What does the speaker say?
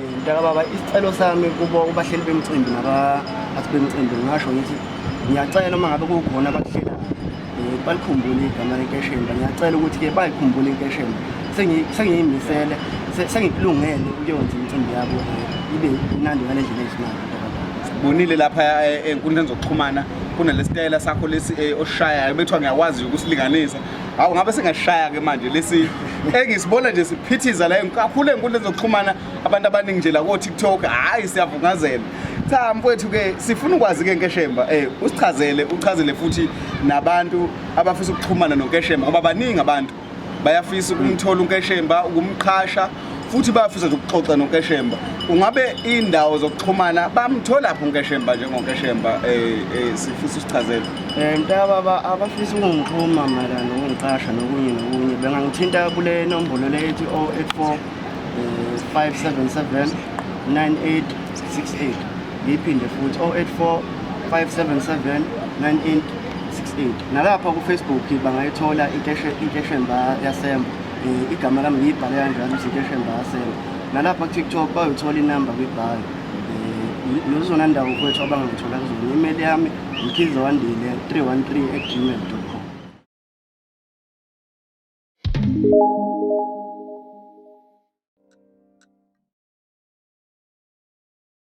Mntakababa, isicelo sami kubo kubahleli bemicimbi nabaphathi bemicimbi, ngingasho ngithi ngiyacela uma ngabe kukhona abakuhlelayo, balikhumbule igama leNkeshemba. Ngiyacela ukuthi-ke bayikhumbule iNkeshemba. Sengiyimisele, sengikulungele ukuyokwenza imicimbi yabo ibe mnandi ngale ndlela eyisimanga, mntakababa. Sibonile lapha ey'nkundleni zokuxhumana kunalesitayela sakho lesi osishayayo, bethiwa ngiyakwazi ukusilinganisa. Hawu, ngabe singashaya-ke manje lesi engisibona nje siphithiza la kakhulu ey'nkundleni zokuxhumana, abantu abaningi nje la ko-TikTok, hhayi siyavungazela. Cha mfowethu-ke, sifuna ukwazi-ke Nkeshemba, usichazele, uchazele futhi nabantu abafisa ukuxhumana noNkeshemba, ngoba baningi abantu bayafisa ukumthola uNkeshemba, ukumqhasha, futhi bayafisa nje ukuxoxa noNkeshemba. Ungabe indawo zokuxhumana bamtholaphi uNkeshemba njengoNkeshemba? Sifisa usichazele. Mntakababa, abafisa ukungixhuma mayelana nokungiqasha nokunye nokunye, bengangithinta kule nombolo le ethi 084 577 9868. Ngiyiphinde futhi, 084 577 9868. Nalapha ku-Facebook bangayithola iNkeshemba yaseMbo. Igama lami ngiyibhale kanjalo ukuthi iNkeshemba yaseMbo. Nalapha ku-TikTok bayothola inamba kwi-bio. Yizona ndawo kwethu abangangithola kuzona. I-email yami mkhizewandile 313@gmail.com.